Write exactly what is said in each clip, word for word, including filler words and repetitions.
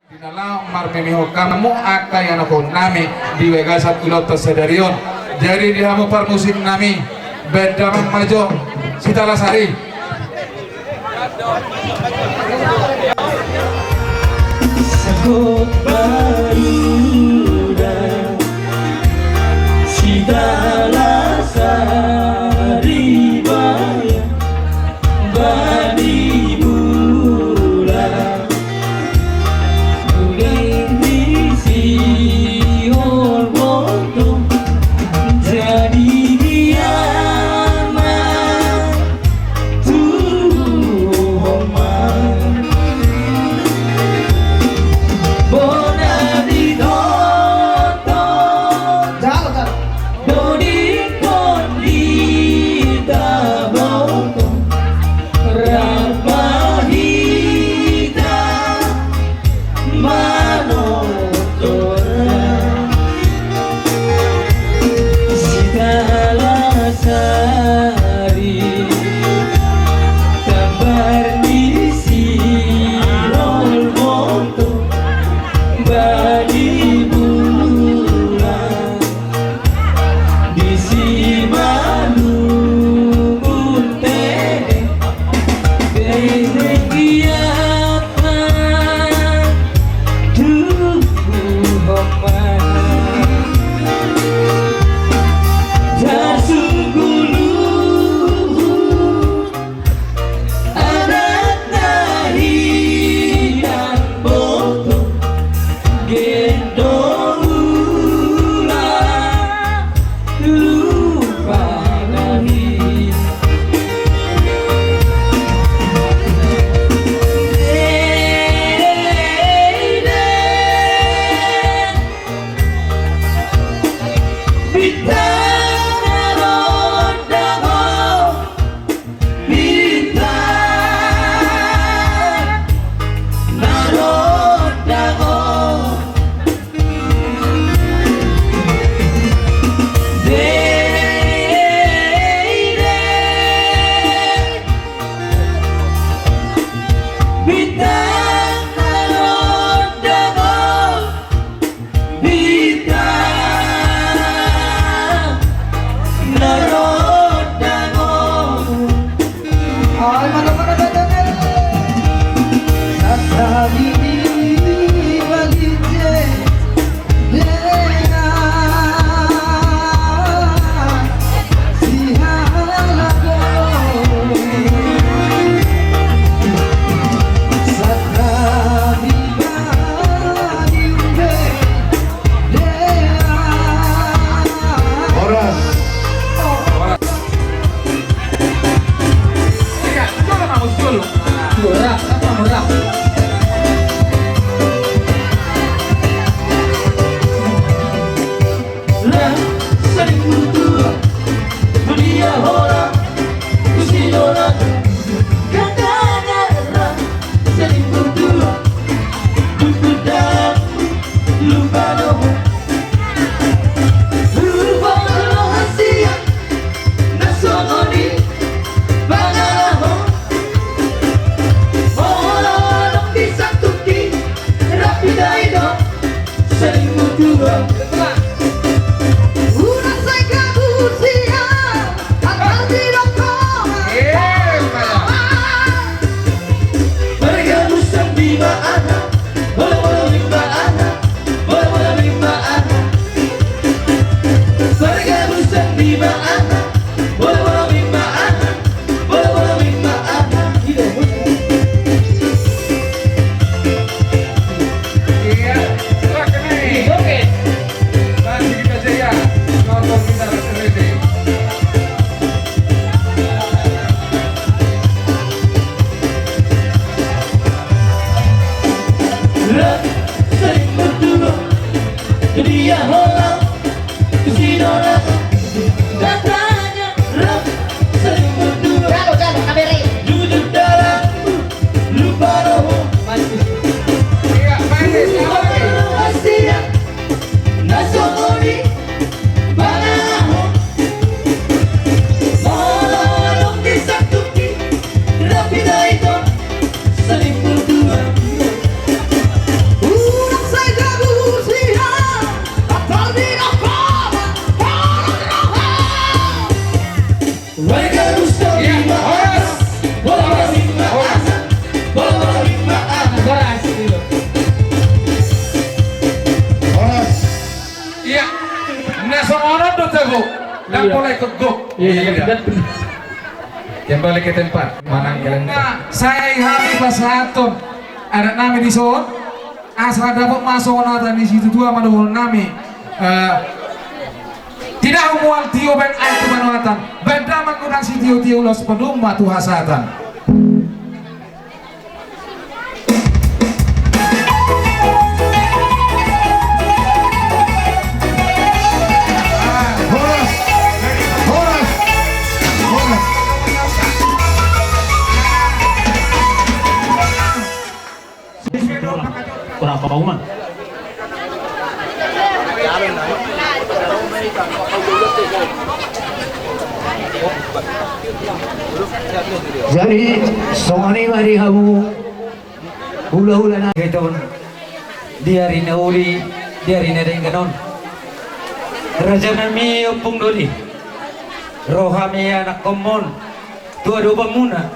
Di na laho marmemehon hamu angka ianakhonnami di bagasan ulaonta sadari on. Jadi di hamu parmusiknami, baen damang ma jo sitalasari. Sagot baru da sitalasari baen bani mula. Uleng di si Holboto jadi dia ma tu homa. Bona di toto. Jalo, jalo. Dodi Iya, horas. Horas. Horas. Horas. Horas. Iya. Na songon on do, Jago. Ndang pola ikut gok. Iya. Kembali ke tempat. Manang ke tempat. Sai hami pasahathon adat nami dison. Asa dapot ma songon hata ni situatua ma dohonon nami. Eh, tidak mual tio baen aek tu banua hata. Baen damang godang sitiotio, ulos padomu ma tu hasahatan. Horas. Horas. Horas. Kurang apa, Uma? Jadi, songon i ma di hamu hulahula nami, di ari na uli, di ari na denggan on. Raja nami, ompung doli, ro hami anakhonmon tu adopanmuna,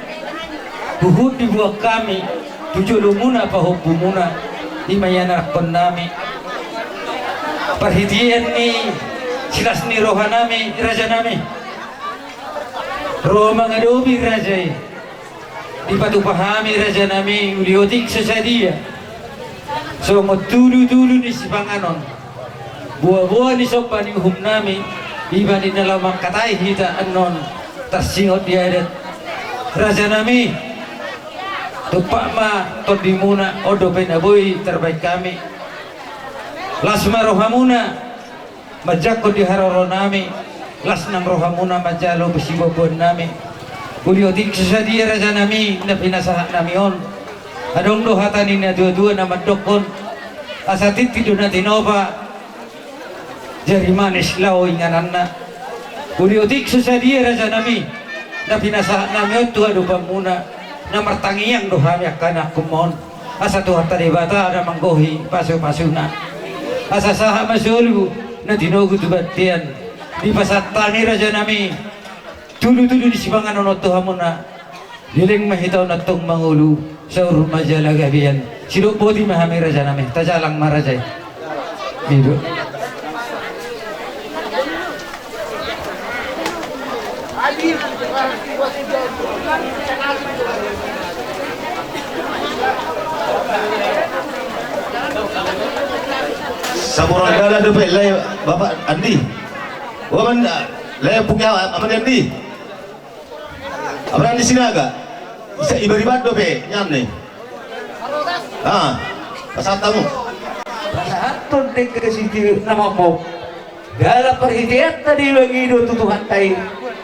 huhut dibuat hami tu jolomuna pahompumuna, i ma ianakhon nami. Parhitean ni silas ni roha nami, raja nami, ro mangadopi raja i, dipatupa hami raja nami uli otik so sadia. Songon tulutudu ni sipanganon, boaboa ni somba ni uhum nami, i ma na laho mangkatai hita annon tarsingot di adat. Raja nami, tumpak ma tondimuna, on dope na boi tarbaen hami. Las ma rohamuna manjangkon di haroro nami, las nang rohamuna manjalo siboaboan nami. Uli otik so sadia raja nami na pinasahat nami on. Adong do hata ni natuatua na mandokkon, asa tintin do na tinopa, jari manis laho ingananna. Uli otik so sadia raja nami na pinasahat nami on tu adopanmuna, na martangiang do hami angka anakhonmon. Asa Tuhanta Debata na manggohi pasupasuna. Asa sahat ma solu na tinogu tu bontean. Dipasahat hami raja nami tulutudu ni sipanganon on tu hamuna. Leleng ma hita on antong mangolu, saur ma jala gabean. Sidok boti ma hami raja nami, tajalang ma raja i. Ido. Saborang dalan dope, lae Bapak Andi. Waman, lae punya Amang Andi. Amang Andi Sinaga. Bisa ibaribat dope, nyam ni. Ah, pasahat hamu. Pasahathon dengke sitiotio na mokmok. Dalan parhiteanta dibangi do tu Tuhanta i,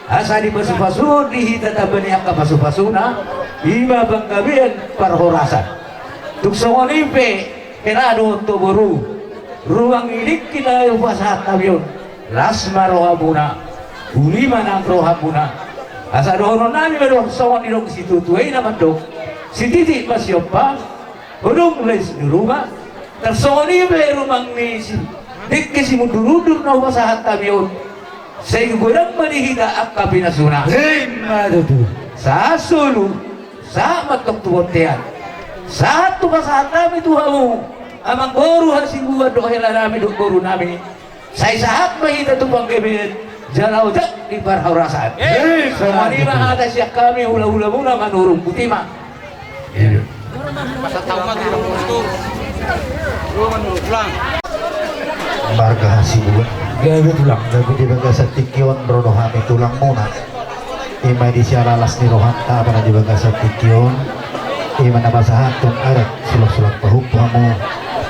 asa dipasupasu di hita tamba ni angka pasupasuna, i ma panggabean parhorasan. Tung songon i pe, hera dohot ho boru, rumang ni dengke na hupasahat hami on, las ma rohamuna, uli ma nang rohamuna. Asa dohonon nami ma do songon nidok ni situatua i na mandok, sititik ma siompa, hudung les di rumah, tarsongon i pe rumang ni si, dengke simundurundur na hupasahat hami on. Sai godang ma di hita angka pinasuna. Ima tutu. Sahat solu, sahat ma antong tu bontean. Sahat tu pasahat nami tu hamu, amangboru hasibuan dohot hela nami dohot boru nami. Sai sahat ma hita tu panggabean jala ojak di parhorasan. Eh, songon i ma hata sian hami hulahulamuna Manurung. Botima. Iya. Marga Hasibuan. Gabe tulang. Gabe di bagasan tingki on ro do hami tulangmuna. Ima di siala las ni rohanta apala di bagasan tingki on. Ima na pasahathon adat sulak-sulak pahompu hamu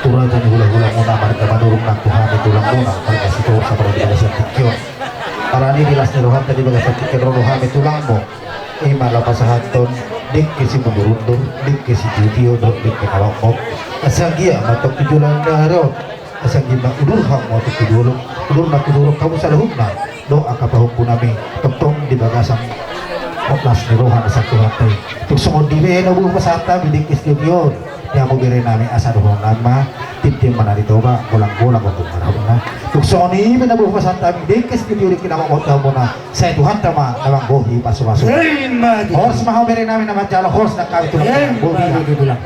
tu raja ni hulahulamuna marga Manurung nang tu hami tulangmuna marga Sitorus apala di bagasan tingki on. Alani di las ni rohanta di bagasan tingki on ro do hami tulangmu. Ima laho pasahathon dengke simundurundur, dengke sitiotio dohot dengke na mokmok. Asa anggiat ma antong tu joloan ni ari on. Asa anggiat ma udur hamu antong tu jolo, udur ma tu jolo hamu saluhutna. Dohot angka pahompu nami tongtong di bagasan las ni roha na sahat tu hata i. Tung songon dia pe na boi pasahat hami dengke sitiotio on. Hamu bere nami, asa dohonon nami ma, tintin ma na di Toba, golang-golang gondang marhabuna. Tung songon i pe na boi pasahat hami, dengke sitio, dengke na manggohi hamuna, sai Tuhanta ma na manggohi pasu-pasu. Emma tutu. Horas ma hamu bere nami na manjalo, horas nang hami tulang. Emma tutu, tulang.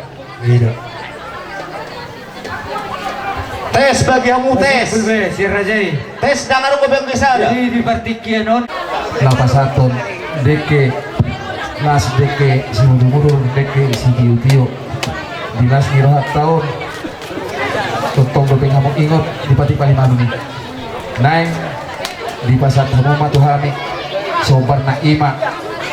Tes bagi hamu, tes. Tes, ndang adong gope anggo sada. Jadi di partingkian on. Lapasaton dengke, las dengke simudur-mudur, dengke sitio-tio. Di las ni rohanta on, tongtong dope hamu ingot di patik palimanon i. Naeng dipasahat hamu ma tu hami sombarna, i ma,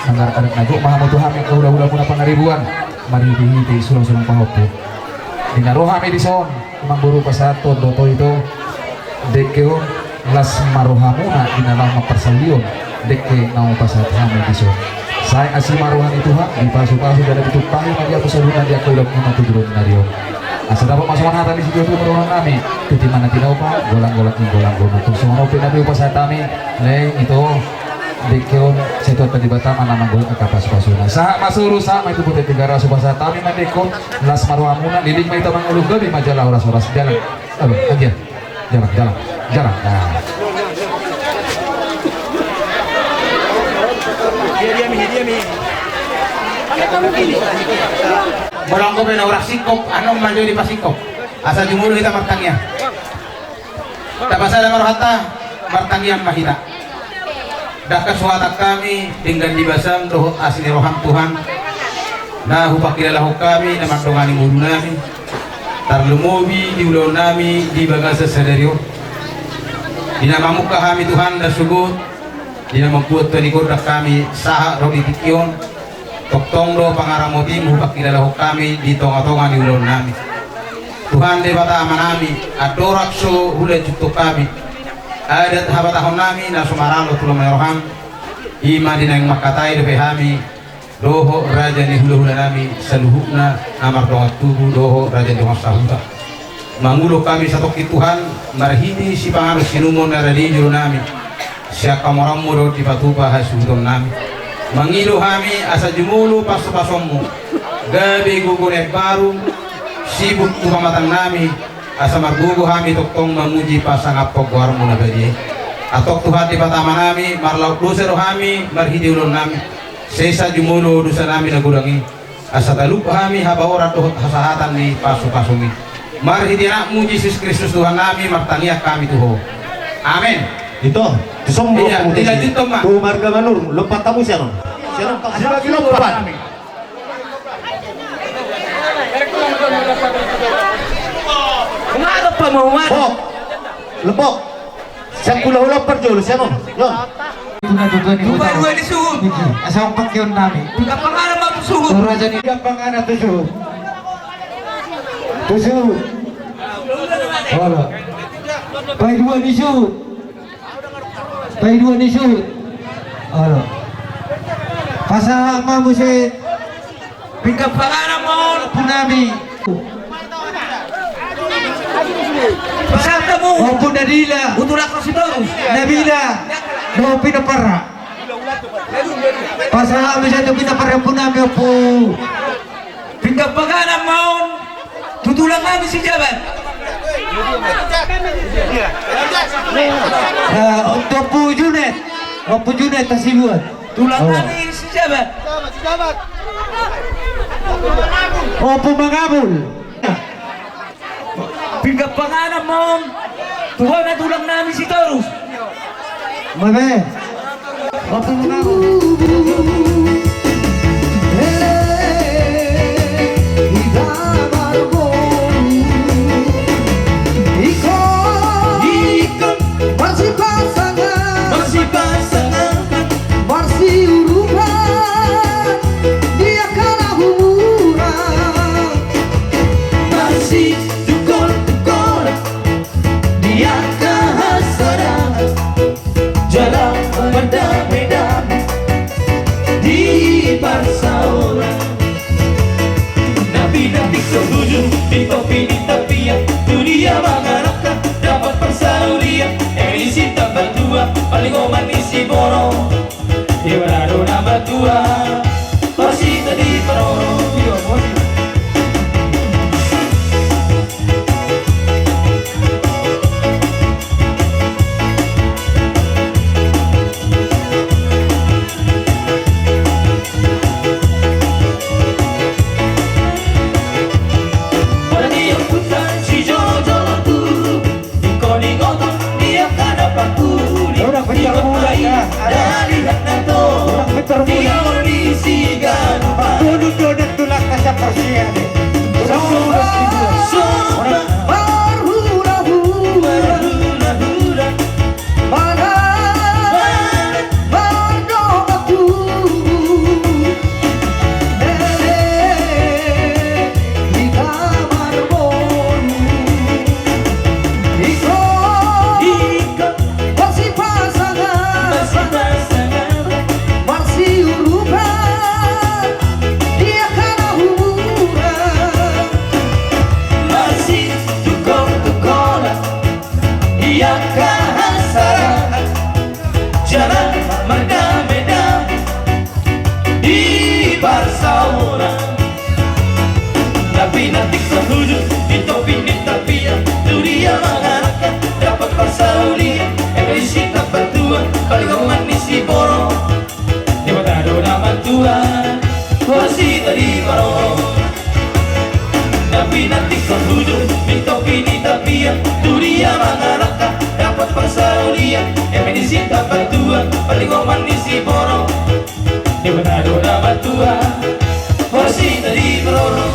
mangaradok na gok ma hamu tu hami angka hula-hulamuna Pangaribuan, marhite-hite sulang-sulang pahompu. Di na ro hami dison, amangboru, pasahathon do ito, dengke on, las ma rohamuna di na laho mamparsaulihon dengke na hupasahat hami dison. Sai asi ma roha ni Tuhan, dipasu-pasu jala ditumpahi ma di hamu saluhutna di angka ulamuna tu joloan ni ari on. Asa dapot ma songon hata ni sitio-tio ma dohonon nami: Tintin ma na tinopa, golang-golang, golang-golang. Tung songon on pe na boi hupasahat hami, naeng ito, dengke on, sai Tuhanta Debata ma na manggohi angka pasu-pasuna. Sahat ma solu, sahat ma i tu bontean Tigaras, hupasahat hami ma dengke on, las ma rohamuna, leleng ma ito mangolu, gabe ma jala horas-horas. Jalang. Aduh, anggia. Jalang, jalang, jalang. Nah. Molo anggo pe na hurang singkop, annon ma jo dipasingkop. Asa jumolo hita martangiang. Tapasada ma rohanta, martangiang ma hita. Dangka suhatan hami denggan ni basam dohot asi ni roham, Tuhan, na hupangkilalahon hami na mandongani ngolu nami, tarlumobi di ulaon nami di bagasan sadari on. Di na mamungka hami, Tuhan, na sogot, di na mambuat tua ni gondang hami sahat ro di tingki on, tongtong do pangaramotim hupangkilalahon hami di tonga-tonga ni ulaon nami. Tuhan Debata Ama nami, andorang so hulanjuthon hami adat habatahon nami na so maralo tu lomo ni roham, i ma di naeng mangkatai dope hami dohot raja ni hula-hula nami saluhutna na mardongan tubu dohot raja ni dongan sahuta. Mangulon hami satongkin, Tuhan, marhite sipanganon siinumon na rade di jolo nami, sian hamoraonmu dohot dipatupa hasuhuton nami. Mangido hami asa jumolo pasu-pasonmu, gabe gogo na imbaru, sibuk tu pamatang nami, asa margogo hami tongtong mamuji pasangaphon goarmu na badia i. Antong Tuhan Debata Ama nami, marlaok dosa do hami marhite ulaon nami. Sesa jumolo dosa nami na godang i, asa talup hami habaoran dohot hasahatan ni pasu-pasum i. Marhite Anakmu Jesus Kristus Tuhan nami martangiang hami tu Ho. Amen. Ito, tu son ma. Iya, dilanjuthon ma. Tu marga Manurung, lompat hamu sian on. Sian on, sibagi lompat. Umadop pa ma, umadop. Lompat. Sian hula-hula parjolo, sian on. Yo. Tupa dua ni suhut. Asa on pangkeon nami. Pinggan panganan ma tu suhut. Raja ni pinggan panganan tu suhut. Tu suhut. Olo. Pai dua ni suhut. Pai dua ni suhut. Olo. Pasahat ma muse. Pinggan panganan ma on, ompu nami. Pasahat hamu. Ompu Nadila. Hutulangkon Sitorus. Nabila. Dohot Pinoparra. Pasahat hamu sian tu Pinoparra, ompu nami, ompu. Pinggan panganan ma on tu tulang nami Sijabat. Eh, tu ompu Junet. Ompu Junet Hasibuan. Tulang nami Sijabat. Ompu Mangabul. Pinggan panganan ma on tu bona tulang nami Sitorus. Mame. Ompu Mangabul. Marsipasangan, marsipasangan, marsiurupan di angka na humurang, marsitungkoltungkolan di angka hasada, jala mardamedame di parsaoran. Napinapik so tujuh, di topi di tapian, tu dia mangarahkan, dapat parsaulian, eri si tambatua, paling oman ni si borong. Dia berado nama tua, pasti tadi paroro. Siganupa. Dongan-dongan tulang kasap parsian. Somba, somba, marhula-hula. Marhula-hula. Mana, mana, mardongan tubu. Lele, hita marboru. Ingkon, ingkon, marsipasangapan. Marsipasangapan. Marsiurupan, di angka na humuran. Marsitungkol-tungkolan, di angka hasaraan. Jala mardame-dame, di parsaoran. Tapi nanti sahujur, di topi ni tapian, tu dia mangarahkan, dapat parsaulian, eme disi tambatua, palingoman ni siborok. Debata do na mantua, horsi tadi paroro. Tapi nanti sahujur, di topi ni tapian, tu dia mangarahkan, dapat parsaulian, eme disi tambatua, palingoman ni siborok. Debata do na mantua, horsi tadi paroro.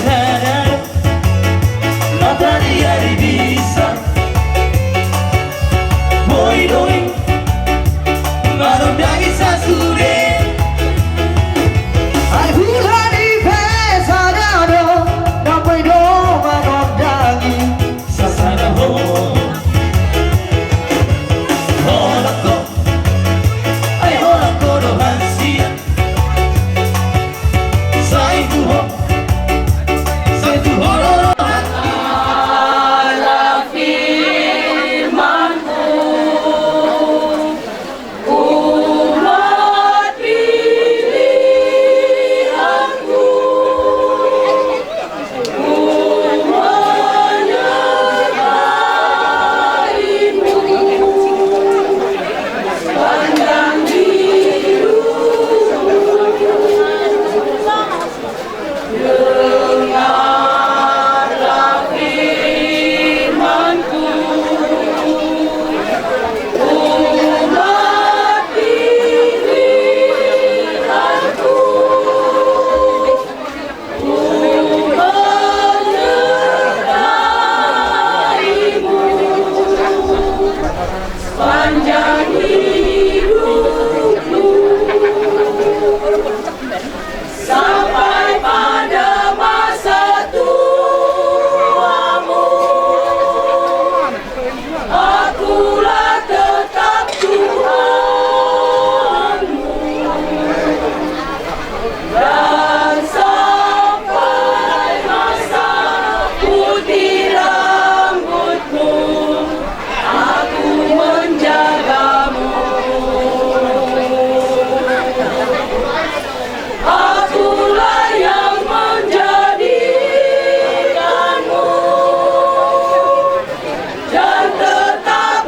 Sadar mataniari bisa, boi do i manondangi sasude. Ai hula ni pe sada do, na boi do manondangi. Sasada ho. Holan ho. Ai holan ho do hansian. Sai tu ho. Sai tu ho do. Ala firmanku. Umat pilihanku, ku menyembahmu sepanjang hidupku. Dengarlah firmanku, umat pilihanku, ku menyembahmu sepanjang hidupku. Sampai pada masa tuamu, akulah tetap Tuhanmu. Dan sampai masa putih rambutmu, aku menjagamu. Akulah yang menjadikanmu dan tetap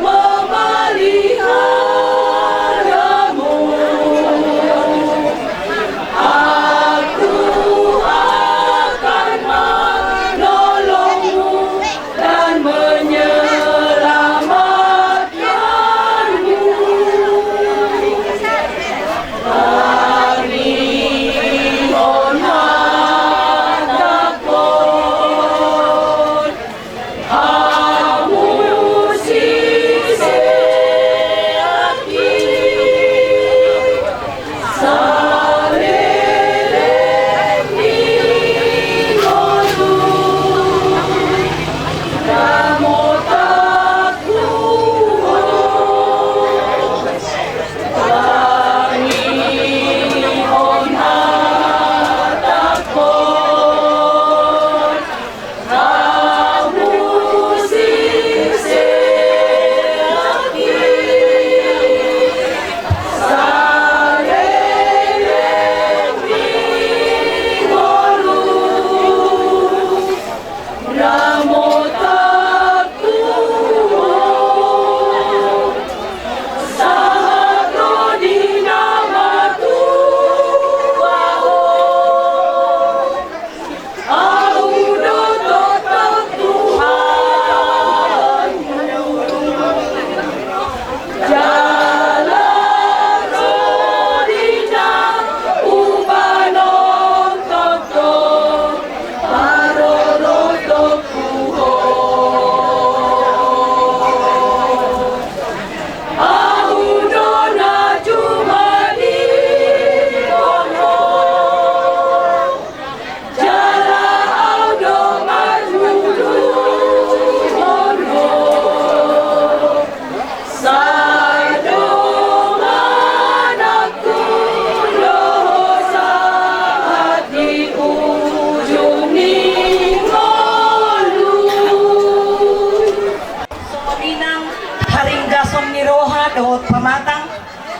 Ringgason ni roha dohot pamatang,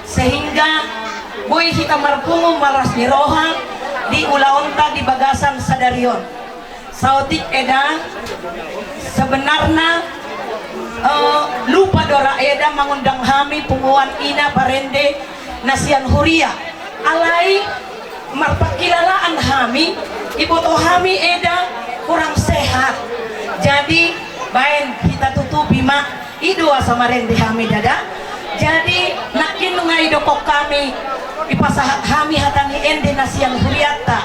sehingga boi hita marpungu marlas ni roha di ulaonta di bagasan sadari on. Saotik eda, sebenarna, eh, lupa do ra eda mangundang hami punguan ina parende na sian huria. Alai marpangkilalaan hami, iboto hami eda kurang sehat. Jadi baen hita tutupi ma, i do asa marende hami, dada. Jadi nangkin nunga didok hami, dipasahat hami hata ni ende na sian hurianta.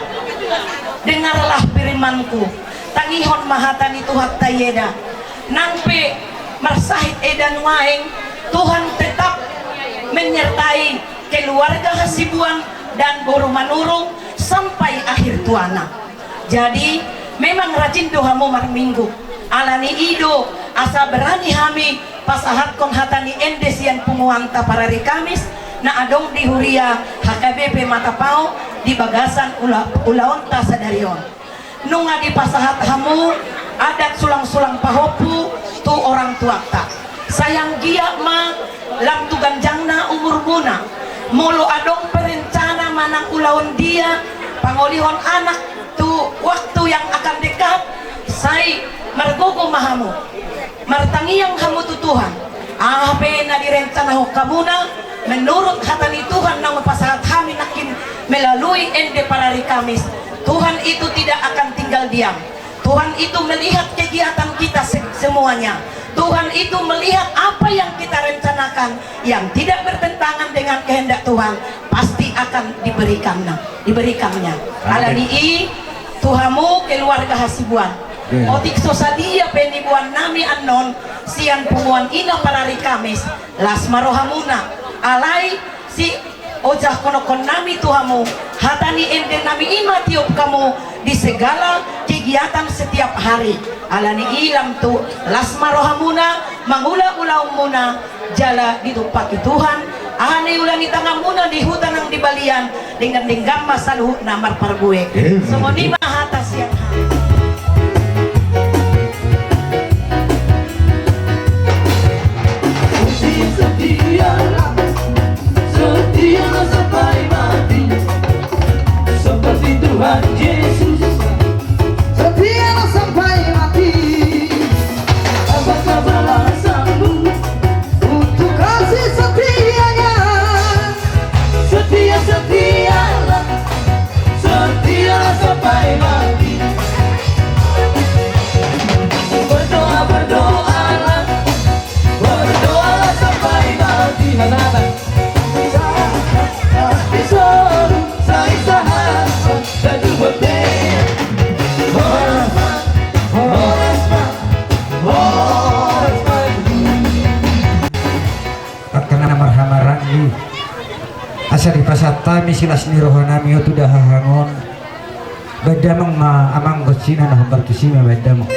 Dengarlah firman-Ku, tangihon ma hata ni Tuhanta i eda. Nang pe marsahit eda nuaeng, Tuhan tetap menyertai keluarga Hasibuan dan boru Manurung sampai akhir tuana. Jadi memang rajin do hamu marminggu. Alani i do asa berani hami pasahathon hata ni ende sian punguanta parari Kamis na adong di huria H K B P Matapao di bagasan ula-, ulaonta sadari on. Nunga dipasahat hamu adat sulang-sulang pahompu tu orang tuanta. Sai anggiat ma lam tu ganjangna umurmuna. Molo adong pe rencana manang ulaon dia pangolihon anak tu waktu yang akan dekat, sai margogo ma hamu. Martangiang hamu tu Tuhan. Aha pe na direncanahon hamuna, menurut hata ni Tuhan na hupasahat hami nangkin melalui ende parari Kamis, Tuhan itu tidak akan tinggal diam. Tuhan itu melihat kegiatan kita se-, semuanya. Tuhan itu melihat apa yang kita rencanakan yang tidak bertentangan dengan kehendak Tuhan, pasti akan diberikan, diberikannya. Amin. Alani i, tu hamu keluarga Hasibuan. Iya. Otik so sadia pe niboan nami annon sian punguan ina parari Kamis, las ma rohamuna. Alai siojahononhon nami tu hamu, hata ni ende nami i ma tiop hamu di segala kegiatan setiap hari. Alani i lam tu las ma rohamuna mangula ulaonmuna, jala ditumpahi Tuhan aha na niula ni tanganmuna di huta nang di balian, denggan-denggan ma saluhutna marparbue. Amin. Songon i ma hata sian hami. Setia, setia sampai mati, seperti Tuhan Yesus. Setia sampai mati. Apakah balasanmu untuk kasih setianya? Setia, setialah, setia sampai mati. Berdoa, berdoalah, berdoalah sampai mati. Mana, mana? Angka na marhahamaranggi, asa dipasahat hami silas ni roha nami on tu dahahang on. Baen damang ma amang, gonsi na hombar tusi ma, baen damang.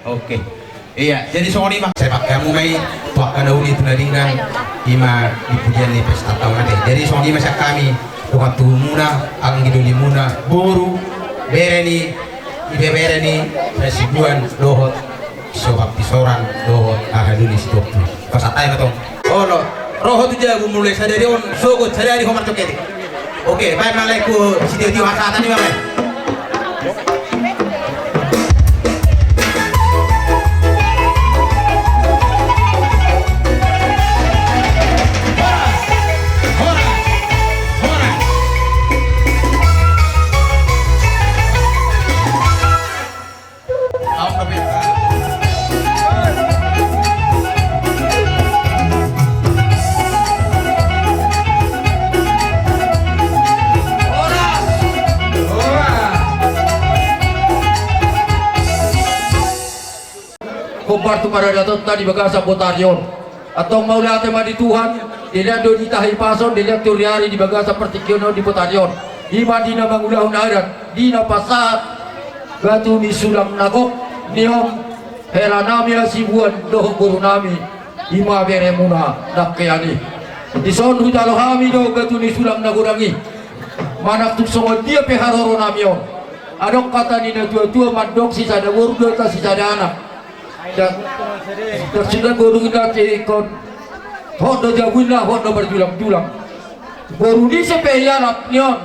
Oke. Iya, jadi songon i ma. Sai pake hamu ma i, tu angka na uli tu na denggan, i ma di pujian ni pesta taon ate. Jadi songon i ma sian hami, dongan tubumuna, anggi dolimuna, boru, bere ni, ibebere ni, Hasibuan, dohot, Siobak Pisoran, dohot, Arhaduli Sitopu. Pasahat hami ma tong. Olo, ro ho tu jabu mulai sadari on, sogot sadari ho marjongkete. Oke, baen ma lae tu sitio-tio hasahatan i ma baen. Hombar tu paradatonta di bagasan botari on. Antong mauliate ma di Tuhan, dilehon do hita hahipason, dilehon tu riari di bagasan partingkian on di botari on. I ma di na mangulahon adat, di na pasahat batu ni sulang na gok, ni on hela nami Hasibuan dohot boru nami, i ma beremuna nangkin i. Dison hujalo hami do batu ni sulang na godang i. Manang tung songon dia pe haroro nami on. Adong hata ni na tua-tua mandok, sisada boru do hita sisada anak. Dan, dan sudah boru na ingkon hot do jabu ninna, hot do marjulang-julang. Boru ni ise pe hialap ni on,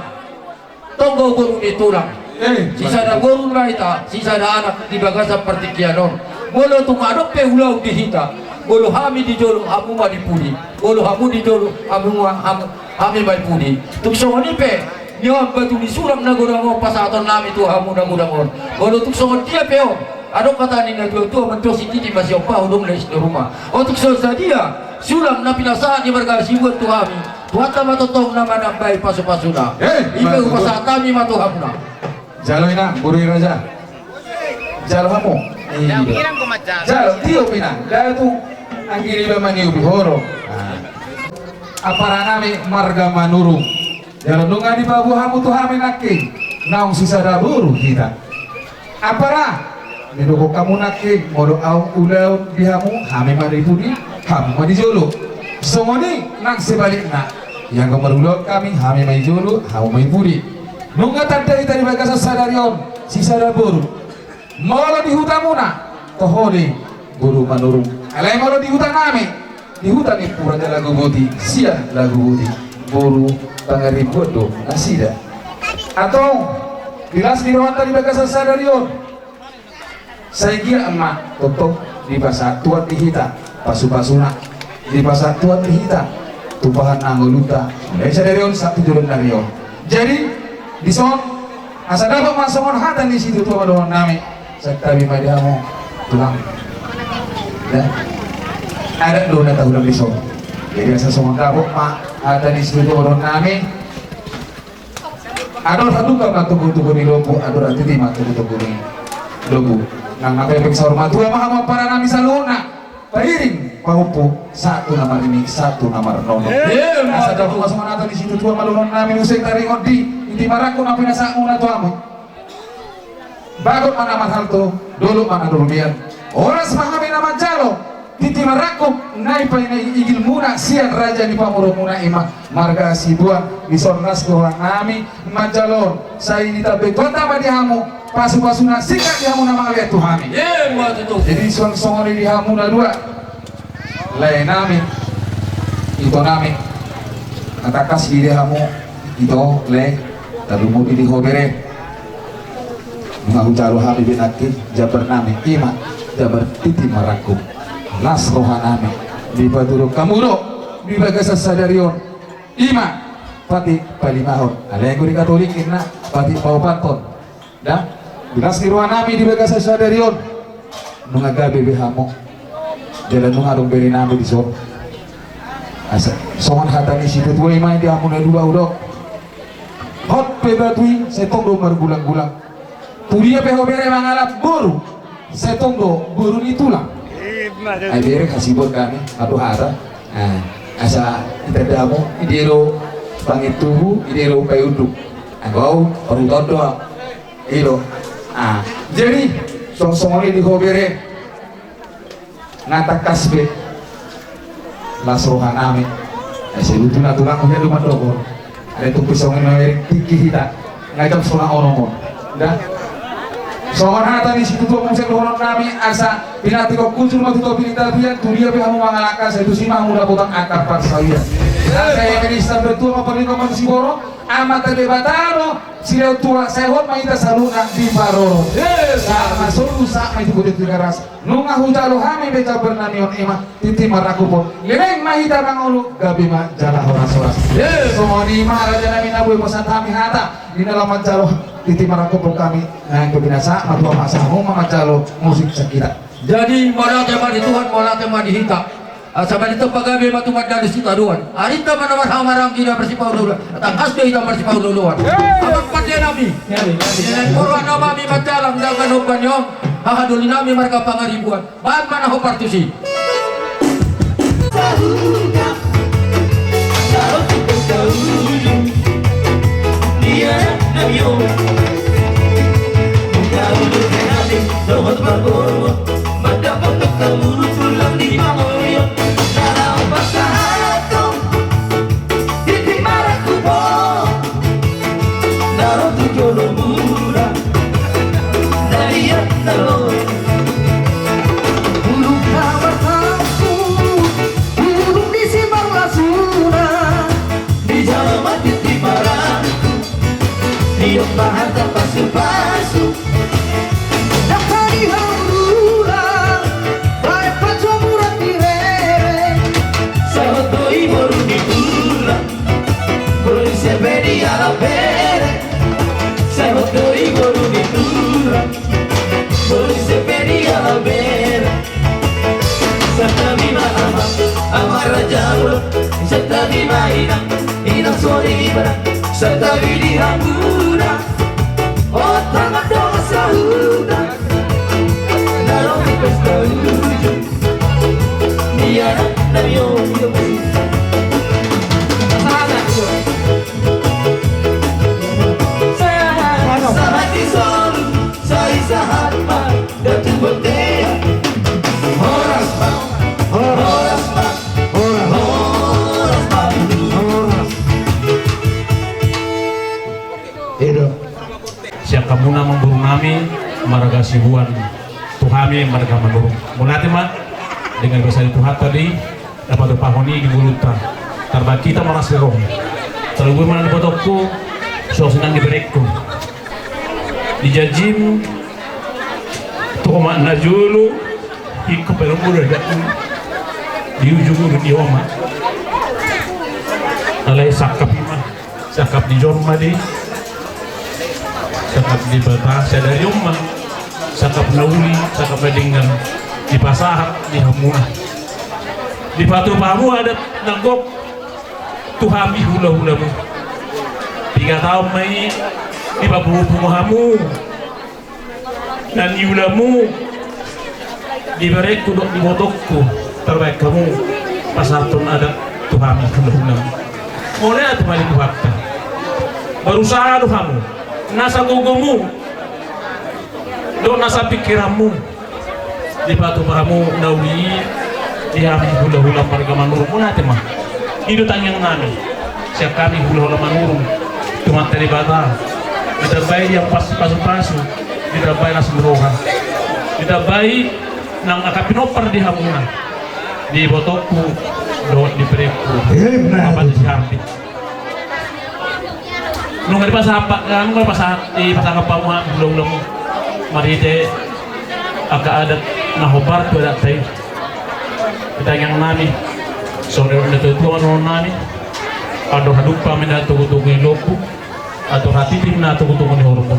tong do boru ni tulang. Eh, sisada boru ma hita, sisada anak di bagasan partingkian on. Molo tung adong pe ulaon di hita, molo hami di jolo, hamu ma di pudi. Molo hamu di jolo, hamu ma, hamu, hami ma di pudi. Tung songon i pe, ni on batu ni sulang na godang on pasahaton nami tu hamu na godang on. Molo tung songon dia pe on, adong hata ni na tua-tua mandok, sititi ma siompa, hudong na isi ni ruma. Otik so sadia sulang na pinasahat ni marga Hasibuan tu hami, Tuhanta ma tongtong na manambai pasu-pasuna. Eh, i ma tutu. Hupasahat hami ma tu hamuna. Jalo inang, boru ni raja. Jalo hamu. Iya. Jalo, tiop inang. Datu anggi riba maniopi horo. Nah. Ampara nami marga Manurung. Jala nunga dipaboa hamu tu hami nangkin, naung sisada boru hita. Ampara, didok hamu nangkin, molo adong ulaon di hamu, hami ma di pudi, hamu ma di jolo. Songon i nang sebalikna, ianggo marulaon hami, hami ma di jolo, hamu ma di pudi. Nunga tanda hita di bagasan sadari on, sisada boru. Molo di hutamuna, toho do i boru Manurung. Alai molo di hutanami, di huta ni Raja Laguboti, sian Laguboti, boru Pangaribuan do nasida. Antong, di las ni rohanta di bagasan sadari on, sai giat ma tongtong dipasahat Tuhan di hita pasu-pasuna, dipasahat Tuhan di hita tumpahan na ngolunta, mulai sadari on sahat tu joloan ni ari on. Jadi, dison, asa dapot ma songon hata ni situatua ma dohonon nami, santabi ma di hamu tulang. Ya. Adat do na tahulang dison. Jadi asa songon dapot ma hata ni situatua ma dohonon nami. Andor haduka ma tugu-tugu ni lombu, andor hatiti ma tugu-tugu ni lombu. Nang na pepeng saur matua ma hamu ampara nami saluhutna. Pairing pahompu, sahat tu na marnini, sahat tu na marnono. Asa dapot ma songon hata ni situatua ma dohonon nami, muse taringot di titi marangkup na pinasahatmuna tu hami. Bagot ma na marhalto, dolok ma na dolok liat. Horas ma hami na manjalo titi marangkup na pinaigilmuna sian raja ni pamoruonmuna, i ma marga Hasibuan. Dison las roha nami manjalo on, sai ditambai Tuhanta ma di hamu pasu-pasuna, singkat di hamu na mangalean tu hami. Jadi songon i di hamu na dua, lae nami, ito nami. Na tangkas i di hamu, ito, lae, tarlumobi di ho bere. Nunga hujalo hami be nangkin jambar nami, i ma jambar titi marangkup. Las roha nami dipatuduhon hamu do di bagasan sadari on, i ma patik palimahon. Alai anggo di Katolik ninna patik paopathon. Da, di las ni roha nami di bagasan sadari on, nunga gabe be hamu. Jala nunga adong bere nami dison. Asa songon hata ni situatua i ma di hamu na dua hudok. Hot pe batu i, sai tong do margulang-gulang. Tu dia pe ho bere mangalap boru, sai tong do boru ni tulang. Ai bere Hasibuan hami, andor hata. Asa ditanda hamu, i dia do pangintubu, i dia do paiunduk. Anggo au parhutahon do au. I do. Jadi songon i di ho bere. Nga tangkas be las rohanami. Asa i do tulang-tulang, ia do mandok on. Ada tung pisong ini mawering tingki hita. Nga jam songon onom on. Dah. Songon hata ni situatua muse dohononnami, asa pinantikhon hujur ma tu topi ni tapian, tu dia pe hamu mangalangka, sai tusi ma hamu dapotan angka parsaoran. Asa ia minister bertua ma parlinggoman tu siborok, Amanta Debata do silehon tua, sai hot ma hita saluhutna diparorot. Sahat ma solu, sahat ma di Tigaras. Nunga hujalo hami be jambar nami on, i ma tintin marangkup on. Leleng ma hita mangolu, gabe ma jala horas-horas. Songon i ma rajanami na boi, pasahat hami hata di na laho manjalo tintin marangkup on hami. Nang tu binasa ma tua masa, hamu ma manjalo musik sian hita. Jadi mauliate ma di Tuhan, mauliate ma di hita. Asa ma di Tuhan, pagabe ma tumandangani sitadoan. Arinta ma na marhamaranggi, na marsipaolo-oloan. Tangkas do hita marsipaolo-oloan. Amang pandenami. Jadi, jadi. Nilai porwa na mami manjalang dangan ombani on. Hahadolinami marga Pangaribuan. Baen ma na hombar tusi. Sahat do i boru ni tulang, boru ni sebe dialap bere. Sahat do i boru ni tulang, boru ni sebe dialap bere. Santabi ma amang, amang raja boru. Santabi ma inang, inang soripada. Santabi di hamuna, ota mandok sahuta. Dalam pesta ujung. Ia na yo yo. Sahat di solu, sai sahat ma Datu Bontea. Horas ma. Horas ma. Horas ma. Horas. Edo. Sian hamuna amangboru nami marga Sibuan, tu hami marga Manurung. Mauliate ma, denggan basa ni Tuhanta do i na patupahon i di ngolunta. Tarbaen hita marlas ni roha. Tarlumobi ma nang di ibotongku, suang songon i nang di berengku. Di jajim tu omak na jolo, ingkon pe ro muna dapot di ujung ulu ni omak. Alai sangkap i ma. Sangkap ni jolma do i. Sangkap ni Debata sadari on ma. Sangkap na uli, sangkap na denggan. Dipasahat di hamuna. Dipatupa hamu adat na gok tu hami hulahulamu. Piga taon ma i dipapungupungu hamu. Na niulamu di berengku dohot di ibotongku, tarbaen hamu pasahathon adat tu hami hulahulamu. Mauliate ma di Tuhanta. Berusaha do hamu, nasa gogomu dohot nasa pingkiranmu dipatupa hamu na uli i di hami hulahula marga Manurung. Mauliate ma. I do tangiang nami sian hami hulahula Manurung tu Amanta Debata, ditambai di hamu pasupasu, ditambai las ni roha, ditambai nang angka pinompar di hamuna, di ibotongku dohot di berengku. Ima tutu. Nunga dipasahat, nunga dipasahat, dipasangap hamu hulahulamu marhite angka adat na hombar tu adatta i. Di tangiang nami, songon na nidok ni natuatua ma dohonon nami: Andor hadumpa ma inna togutogu ni lombu, andor hatiti ma inna togutogu ni horbo.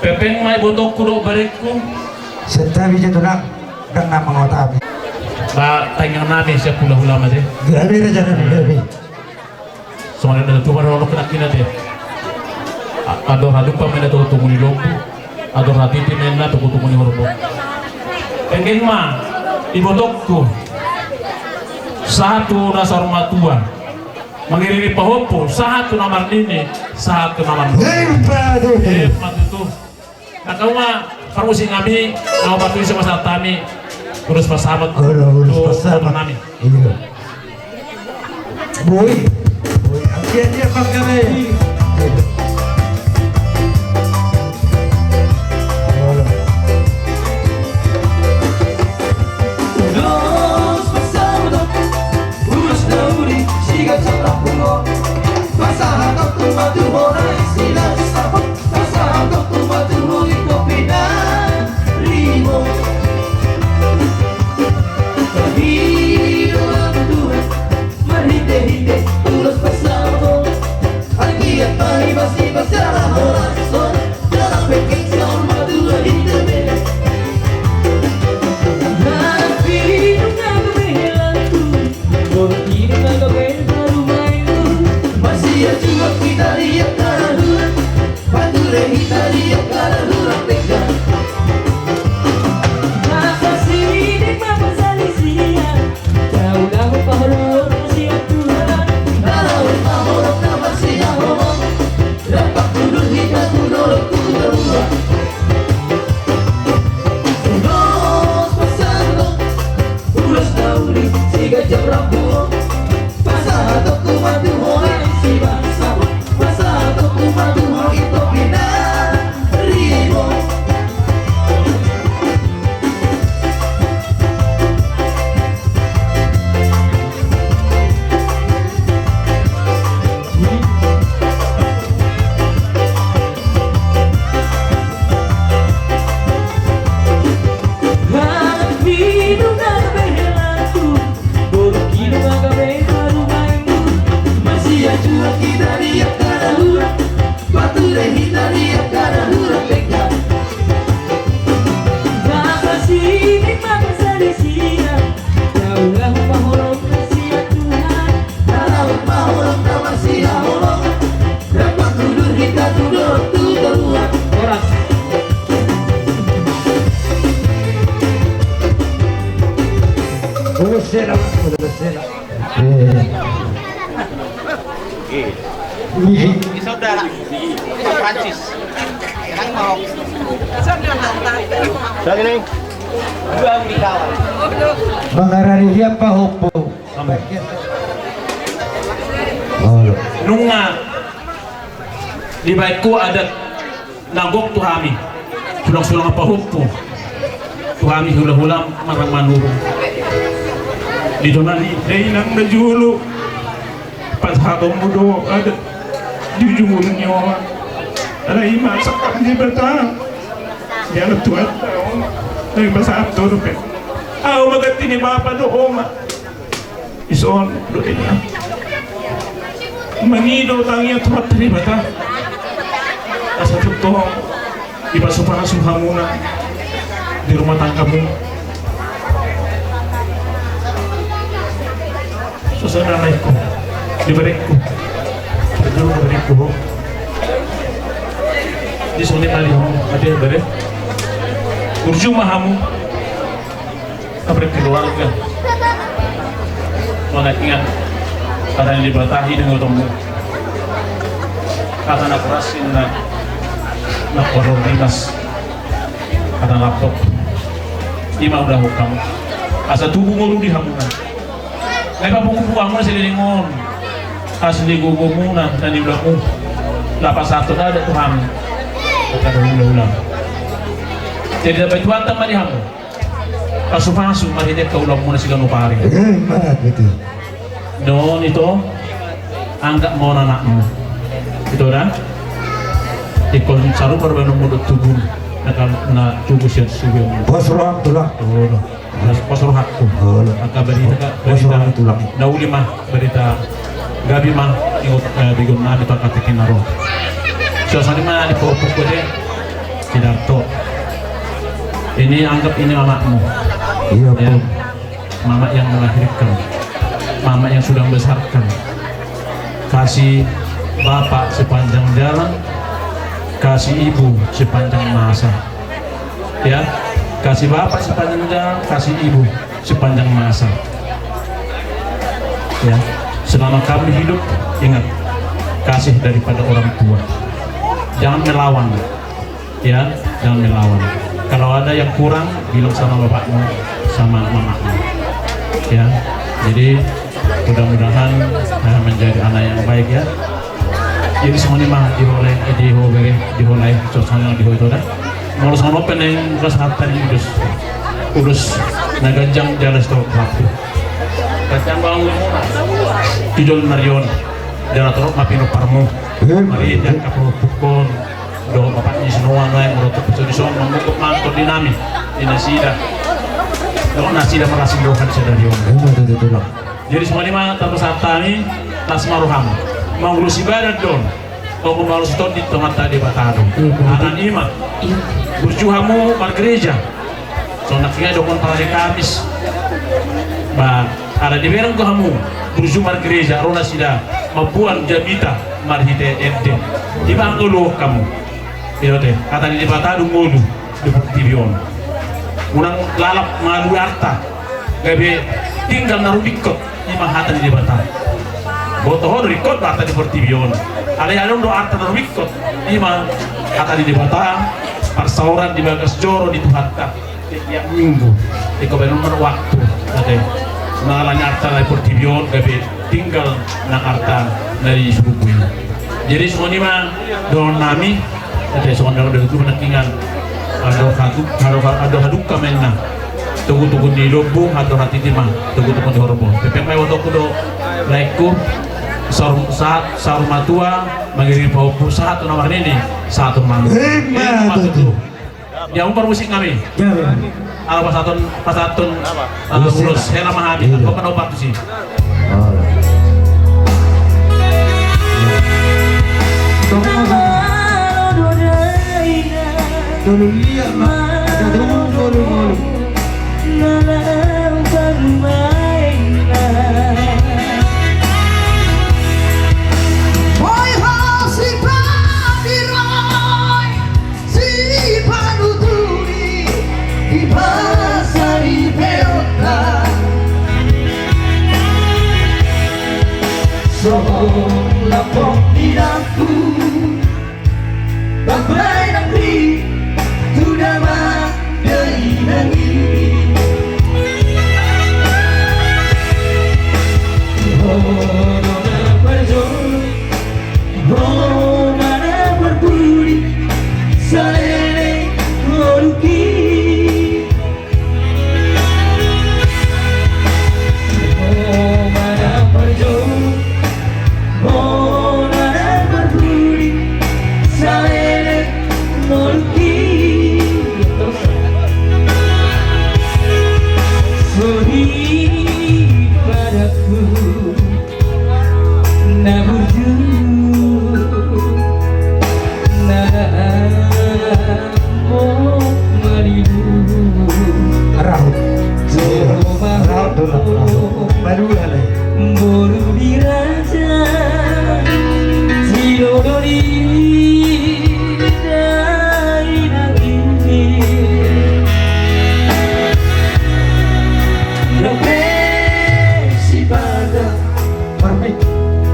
Hepeng ma ibotongku dohot berengku. Santabi jo tulang, ndang na mangotapi. Ba tangiang nami sian hulahula ma te. Gabe raja nami, gabe. Songon na nidok ni natuatua ma dohonon nangkin ate. A-, andor hadumpa ma inna togutogu ni lombu, andor hatiti ma inna togutogu ni horbo. Hepeng ma ibotongku, sahat tu na saur matua, mangiringi pahompu, sahat tu na marnini, sahat tu na marnono. Ima tutu. Ima tutu. Angka parmusik nami, na parmusik ma sahat hami. Ulos pasahaton. Olo, ulos pasahaton. Nami. Iya. Boi. Boi. Dia, dia, Bang Gale. Iya. Olo. Ulos pasahaton, ulos na uli, sigajar rambu on. Pasahaton ma tu ho na isi na saput. Pasahaton ma tu ho i topi na rimo. Marhite-hite ulos pasahaton, anggiat ma ibas-ibas jala horas on, jala pengkeng saur matua hita be. Marhite-hite ulos pasahaton, anggiat ma ibas-ibas jala horas on, jala pengkeng saur matua hita be. Marsiajuak hita di angka na hurang, pature hita di angka na hurang denggan. Mangkasihol ma pasalisian, daulahon ma holong sian Tuhan. Daulahon ma holong na marsihaholongan, rap pangkudur hita tu dolok tu toruan. Ulos pasahaton, ulos na uli, sigajar rambu on. Pasahaton ma tu ho na isi na saput. Pasahaton ma tu ho i topi na rimo. Marsiajuak hita di angka na hurang, pature hita di angka na hurang denggan. Mangkasihol ma pasalisian, daulahon ma holong sian Tuhan. Daulahon ma holong na marsihaholongan, rap pangkudur hita tu dolok tu toruan. Horas. Ulos sela, ulos sela. Eh. Ini saudara Prancis. Tenang, mau. Lagi nih. Dua menikawan. Mangarani dia pahompu. Olo. Nunga dibaen ho adat na gok tu hami, sulang-sulang pahompu tu hami hula-hula marang manurung. Di dona ni dainang na jolo, pasahatonmu do adat di ujung-ujung nyawa. Alai ima sangkap Debata. Dia letuan. Dari pasahat do dope. Au ma ganti ni bapa dohot oma. Ison do ina. Mangido tangiang tu Debata. Asa tongtong dipasu-pasu hamuna di rumah tanggamu. Suasana lain ho. Diberek ho. Betul diberek ho. Di sini tadi ho. Ada yang berek. Burju ma hamu. Berkeluarga. Mana ingat, hata ni Debata i di ngolunmu. Hata na keras, na, na poror dimas. Hata na lapok. Ima udah hukam. Asa tubu ngolu di hamuna. Lepa buku-buku hamuna selelengon. Asli gogomuna, tani ulamu. Lapas satu ada tu hamu. Kata hula-hula. Jadi dapat tuan tamani hamu. Pasu-pasu, marhite angka ulaonmuna siganup ari. Eh, ima tutu. Nuaeng ito, anggap ma on anakmu. Ito da. Ingkon sarupa do baenonmu dohot tubu. Na, na tubu sian suhut. Pos roham tulang. Oh, no. Pos rohangku. Oh, no. Angka barita, pos roham tulang. Na uli ma. Barita gabe ma, ingot, eh, begeonnami tu angka tingki na ro. Suasana ma di pokok gue deh. Tidak to. Ini anggap ini mamakmu. Iya, ya. Mamak yang melahirkan. Mamak yang sudah membesarkan. Kasih bapak sepanjang jalan, kasih ibu sepanjang masa. Ya, kasih bapak sepanjang jalan, kasih ibu sepanjang masa. Ya, selama kamu hidup, ingat, kasih daripada orang tua. Jangan melawan, ya, jangan melawan. Kalau ada yang kurang, bilang sama bapakmu, sama mama. Ya, jadi mudah-mudahan, eh, menjadi anak yang baik, ya. Jadi songon i ma di ho lae, eh, di ho bere, di ho lae, songon i di ho ito da. Molo songon on pe naeng ras hata ni ulos, ulos na ganjang jala sitop waktu. Ganjang bangun tijol nari on, jala torop ma pinomparmu. Mari jangka pahompuhon. Dohot bapak ni si Noah nai molo tu pecodi son mangungkut mangkot di nami di nasida. Dohot nasida marasing dohot sadari on. Jadi songon i ma tarpasahat hami, las ma roham. Maulos ibadat do on. Ogo maulos tondin tu Amanta Debata do. Alani i ma burju hamu margereja. Songon nangkin i dohonon parade Kamis. Ba ala dibereng do hamu burju margereja, ro nasida mamboan jamita marhite ende. Ima ngolu hamu. Io te, hata ni Debata do ngolu di portibi on. Unang lalap mangalului arta gabe tinggal na rumingkot. Ima hata ni Debata. Boto ho do ringkot do arta di portibi on. Alai adong do arta na rumingkot. Ima hata ni Debata, parsaoran di bagas joro ni Tuhanta. Setiap minggu ingkon baenon ma waktu, ate, mangalani arta na di portibi on gabe tinggal nang arta na di suruga i. Jadi songon i ma dohonon nami, ate, songon na dohonon tu panangkingan. Andor hadu, andor, andor hadungka ma inna. Togu-togu ni lombu, andor hatiti ma togu-togu ni horbo. Pepeng ma ibotoku do laengku. Saur, sahat saur matua, mangiringi pahompu, sahat tu na marnini, sahat tu na marnini. Ima tutu. Dia umpar musik nami. Ala pasahaton, pasahaton, eh, ulos hela ma hami. Kau kan opat tusi. Tolu liat ma. Tolu, tolu, tolu. Boi ho si Pabiroi. Sipanuturi di basa ni peonta. Songon lampok ni daku, bambaen nangkin tu damang dainang i. Ho do na parjolo. Ho ma na parpudi, saleleng ngolungki. Ho ma na parjolo, ho ma na parpudi, saleleng ngolungki. Sori padaku. Na burju, na malilu. Rahut. Jolo ma ho. Rahut do, rahut. Madula lai. Boru ni raja, sidodoli dainang i. Dope sipata. Perfect.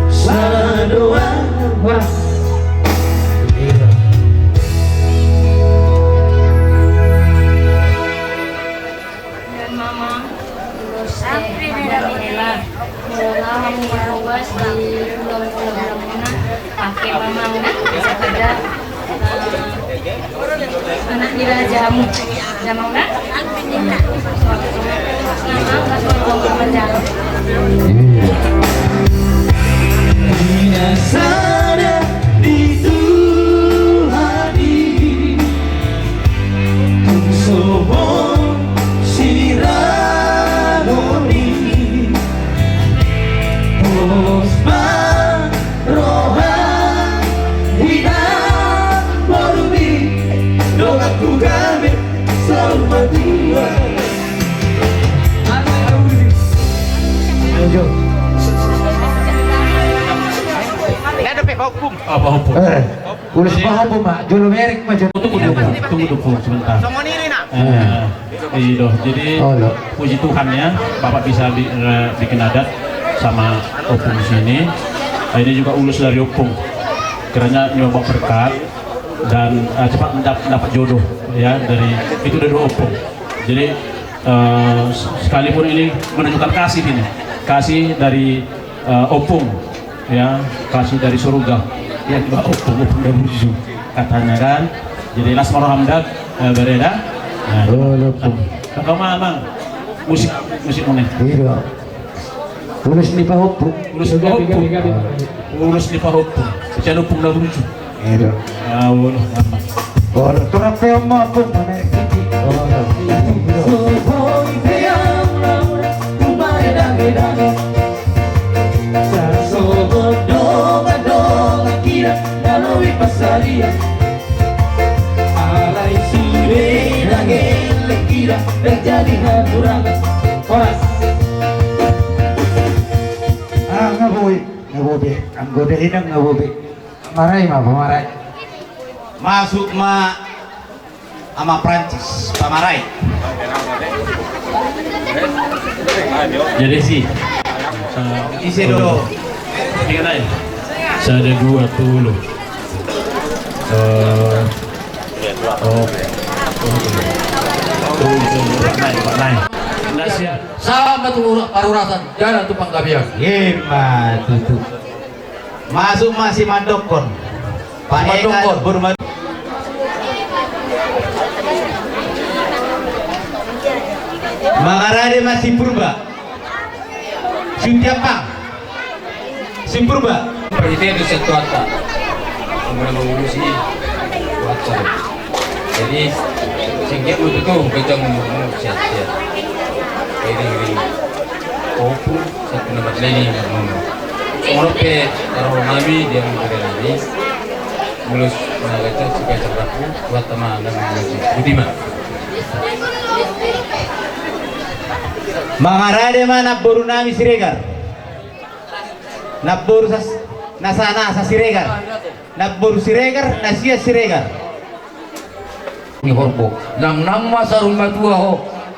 Salah doang. Horas. Dan Mamang, terus, eh, Mamang Ella. Molo hamu marhobas di ulam-ulam muna, pake Mamang na, bisa kerja. Anak ni raja hamu, damang na? Di na sada di Tuhan i, tung so boi sirangoni, pos ma roha di na borumi, donganku gabe saur matua. Ayo. Apa hukum? Eh, ulos apa hukum, Mak? Jolo merek, Mak, jolo. Tunggu, tunggu, tunggu, tunggu sebentar. Eh. Iya, jadi puji Tuhan ya, Bapak bisa bi-, eh, bikin adat sama opung sini. Nah, ini juga ulos dari opung. Kiranya nyumbang berkat dan, eh, cepat mendap-, dapat jodoh ya dari itu dari opung. Jadi Eh, sekalipun ini menunjukkan kasih ini, kasih dari, eh, ompung, ya, kasih dari surga, ya, ompung, ompung dari surga, katanya kan. Jadi las marohamdak, eh, bereda. Nah, kakak mah, Mang, musik, musik mana? Iya. Ulos ni pahompu. Ulos ni pahompu. Ulos ni pahompu. Sian ompung na burju. Edo. Olo, mama. Olo, turang pe ompung mana iki. Olo. Alai sude dang elek ida, dang jadi hadurangan. Horas. Ah, nga boi, nga boi be. Anggo da inang nga boi be. Pamarai ma, pamarai. Masuk ma ama Prancis, pamarai. Jadi si. Ise do. Sada, dua, tolu. Eh, oh. Tolu, tolu, empat, nai, empat, nai. Sahat ma tu parhorasan, jala tu panggabean. Ima tutu. Masuk ma si mandokkon. Pak Eka, Mandokkon. Boru Mad-, mangarade ma si Purba. Siutiampang. Si Purba. Panitia do sian Tuanta. Muna mangurusi Tuanta. Jadi, singkat untuk tu, kita ngomong siap-siap. Ini, ini. Opo. Satu nomor leni ngomong. Songon on pe, taruh nami, dia memberi nami. Mulus, mengajar, suka cerdaku, buat teman, dan mulus. Budi ma. Mangarade ma namboru nami Siregar. Namboru sas-, nasa-nasa Siregar. Namboru Siregar, na sia Siregar. Ni horbo. Nangnang ma saur matua ho.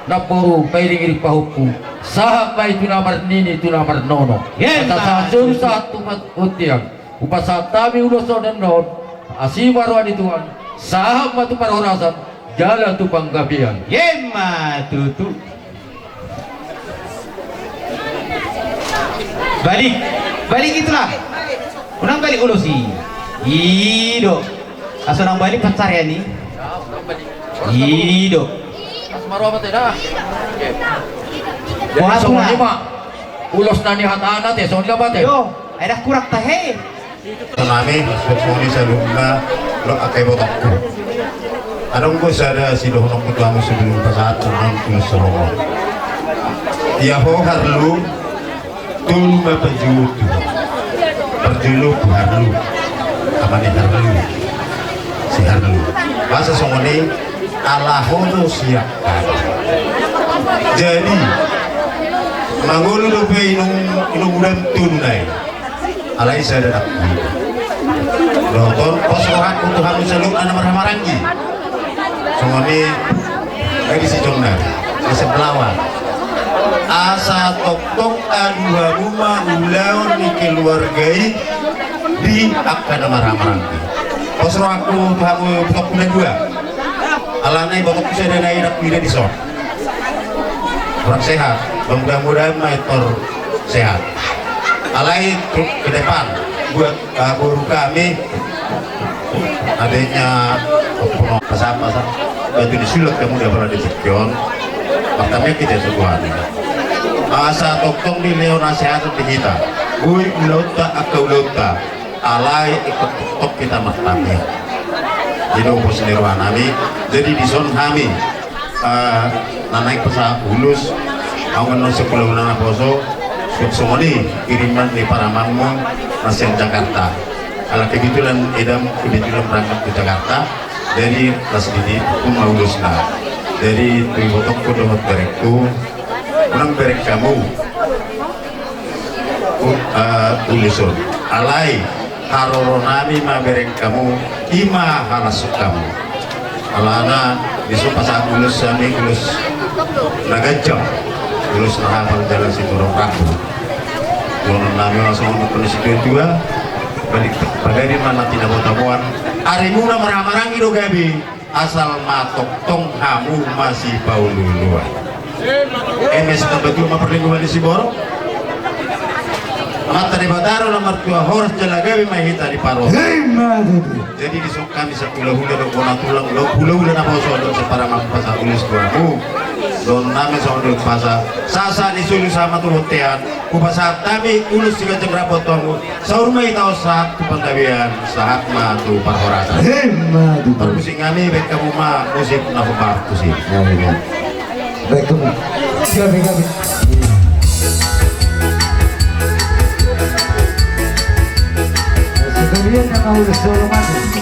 Namboru pairing-iring pahompu. Sahat ma i tu na marnini tu na marnono. Asa sahat tu bontean. Hupasahat hami ulos on annon. Asi ma roha ni Tuhan. Sahat ma tu parhorasan. Jala tu panggabean. Ima tutu. Balik. Balik itulah. Unang balik ulos i. I do. Asa unang balik pansarian i. I do. Ulos na nihatana te, songon i ma te. Ai dang kurang tahe. Nami, songon i saluhutna, dohot angka ibotongku. Adong do sada sidohononku tu hamu sebelum pasahat songon ulos songon on. Ia ho Harlu, tolu ma parjolo tu ho. Parjolo tu Harlu. Ama ni Harlu. Si Harlu. Boasa songon i, ala ho do siap. Jadi, mangolu dope inong, inong udan tolu nai. Alai sada dakku. Dohot on, pos rohangku tu hamu saluhutna na marhahamaranggi. Songon i, eh, di si Jongnar, di Sebelawan. Asa tongtong adu hamu ma ulaon ni keluarga i di angka na marhahamaranggi. Pos rohangku tu hamu ibotongku na dua. Alana ibotongku sada nai dakku ida di son. Kurang sehat, mudah-mudahan ma i tor sehat. Alai truk ke depan buat, eh, boru kami. Adanya, oh, pasapa sa? Batu ni sulak kamu dia pernah di Cikion. Pertama kita sebuah. Asa tongtong dilehon hasehatan di hita. Boi ulaonta angka ulaonta. Alai ingkon tongtong hita martamiang. Jadi, umpos ni roha nami. Jadi, di son hami, eh, na naeng pasahat ulos, ahu annon sian Pulau Naposo, songon i kiriman ni parumaenmu na sian Jakarta. Ala kebetulan edam kebetulan berangkat ke Jakarta, jadi pas di, di, tu ma ulosna. Jadi, tu ibotongku dohot berengku, unang bereng hamu. U-, eh, ulos on. Alai, haroro nami ma bereng hamu, i ma halas hamu. Alana, di son pasahat ulos hami, ulos na ganjang, ulos na hapal jala sitorop rambu. Dohonon nami ma songon dohonon ni situa-tua, balik pagari ma na tinabo-taboan, arimuna marhahamaranggi do gabe, asal ma tongtong hamu masipaolo-oloan. Eme sitambatua ma parlinggoman ni siborok. Amanta Debata do na martua, horas jala gabe ma hita di parorot. Jadi dison hami sahulahula dohot bona tulang, dohot hulahula na poso, dohot sipara ma hupasahat ulos tu hamu. Dohononnami songon na hupasahat sahat-sahat ni solu sahat ma tu bontean. Hupasahat hami ulos siganjang rap tu hamu. Saur ma hita on sahat tu panggabean, sahat ma tu parhorasan. Ima tutu. Parmusik hami, baen hamu ma musik na hombar tusi. Baen hamu. Gabe, gabe. Sekalian nama ulos solo mati.